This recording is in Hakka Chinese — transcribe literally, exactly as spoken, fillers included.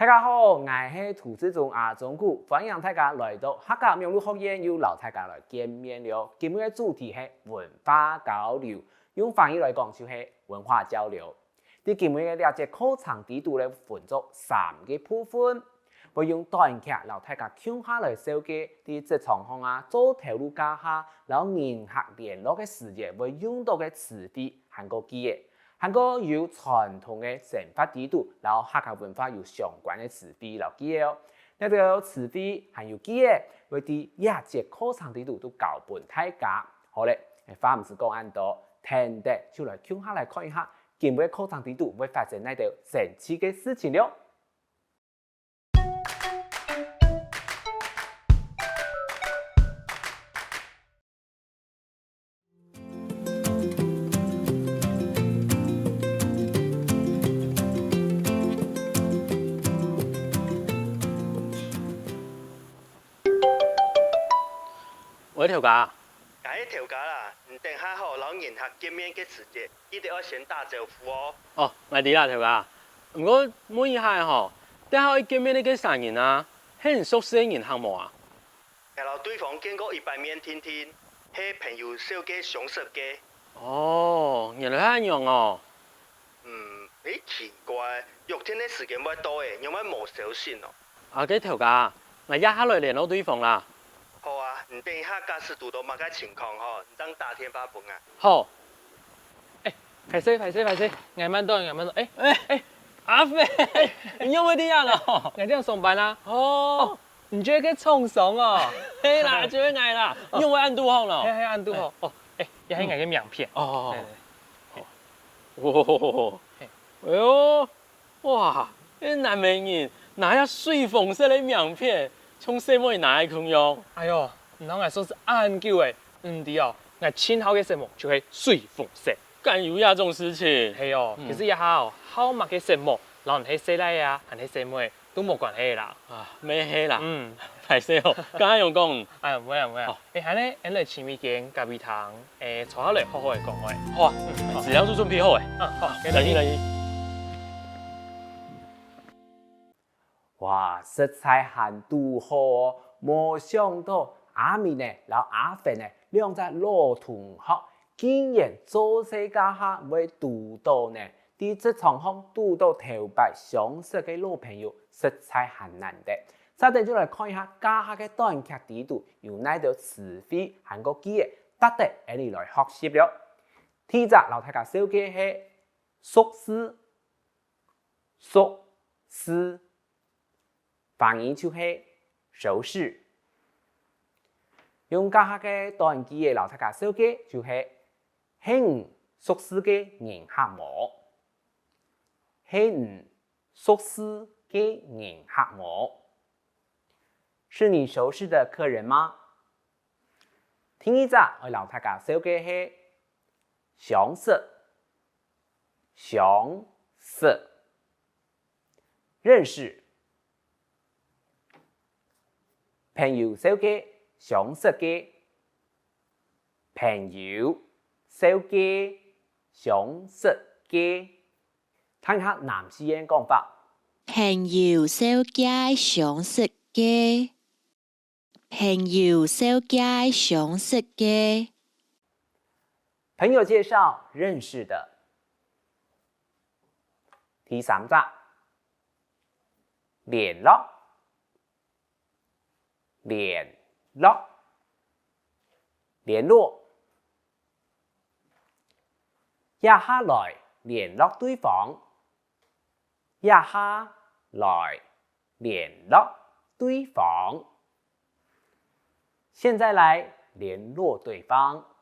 大家好，𠊎係涂志忠阿忠牯，歡迎大家來到客家網路學院，又摎大家來見面了。今日个主題係文化交流，用華語來講就係文化交流。在今日个這節課程裡肚咧，分做三個部分，會用短劇摎大家共下來紹介在職場項啊、做頭路該下摎人客聯絡个時節會用到个詞彙還過句仔。 還過有傳統个生活裡肚摎客家文化有相關个詞彙摎句仔哦。這兜詞彙還有句仔，會在這節課程裡肚都教分大家。好咧，話毋使講恁多，等等就來共下來看一下，今晡課程裡肚會發生哪兜神奇个事情了。 喂，頭家。𠊎係頭家啦，你等下吼摎人客見面个時節，記得愛先打招呼哦。哦，𠊎知啦，頭家。毋過問一下吼，等下愛見面个該儕人啊，係你熟事个人客無啊？ 𠊎摎對方見過一擺面定定，係朋友紹介相識个。哦，原來係恁樣哦。嗯，誒，奇怪，約定个時間會到誒，仰會無消息哦？啊，該頭家，𠊎這下來聯絡對方啦。好啊，你等一下假使堵到麼个情況吼，你正打電話分𠊎。好。誒，歹勢歹勢歹勢，𠊎慢到，𠊎慢到。誒誒誒，阿飛，你仰會在這咯？𠊎在這上班啊。哦， 你就係該廠商哦？係啦，就係𠊎啦，仰會恁堵好咯？係係，恁堵好。哦，誒，這係𠊎个名片。哦，哦，哦，哦，哎喲，哇，這男仔人拿這水紅色个名片，像細妹拿个共樣。哎喲，你摎𠊎熟事恁久誒，毋知哦，𠊎盡好个色目就係水紅色。敢有這種事情？係哦，其實這下哦，好麼个色目，摎你係細賴仔啊，還係細妹， 都無關係啦。啊，乜係啦。嗯，歹勢哦，剛剛用講。哎呀，毋會啊，毋會啊。哦。誒，恁呢，恁來尋一間咖啡廳，誒，坐下來好好个講話。好啊，嗯，好。資料都準備好誒。嗯，好，來去，來去。哇，實在還堵好哦！無想到阿明呢，摎阿芬呢，兩隻老同學，竟然做事該下會堵到呢！ 在職場項堵到頭擺相識个老朋友，實在還難得。續等就來看一下該下个短劇裡肚有哪兜詞彙還過句仔，值得𠊎俚來學習了。第一隻摎大家紹介係熟事，熟事， 華語就係熟事。用該下个短句仔摎大家紹介，就係：係你熟事个人客無？係你熟事个人客無？是你熟事的客人嗎？第二隻愛摎大家紹介係相識，相識。 認識。朋友紹介，相識个。朋友紹介，相識个。聽下南四縣講法。朋友紹介，相識个。 朋友紹介相識个。朋友介紹認識的。第三隻，聯絡，聯絡，聯絡。這下來聯絡對方，這下來 聯絡對方。現在來聯絡對方。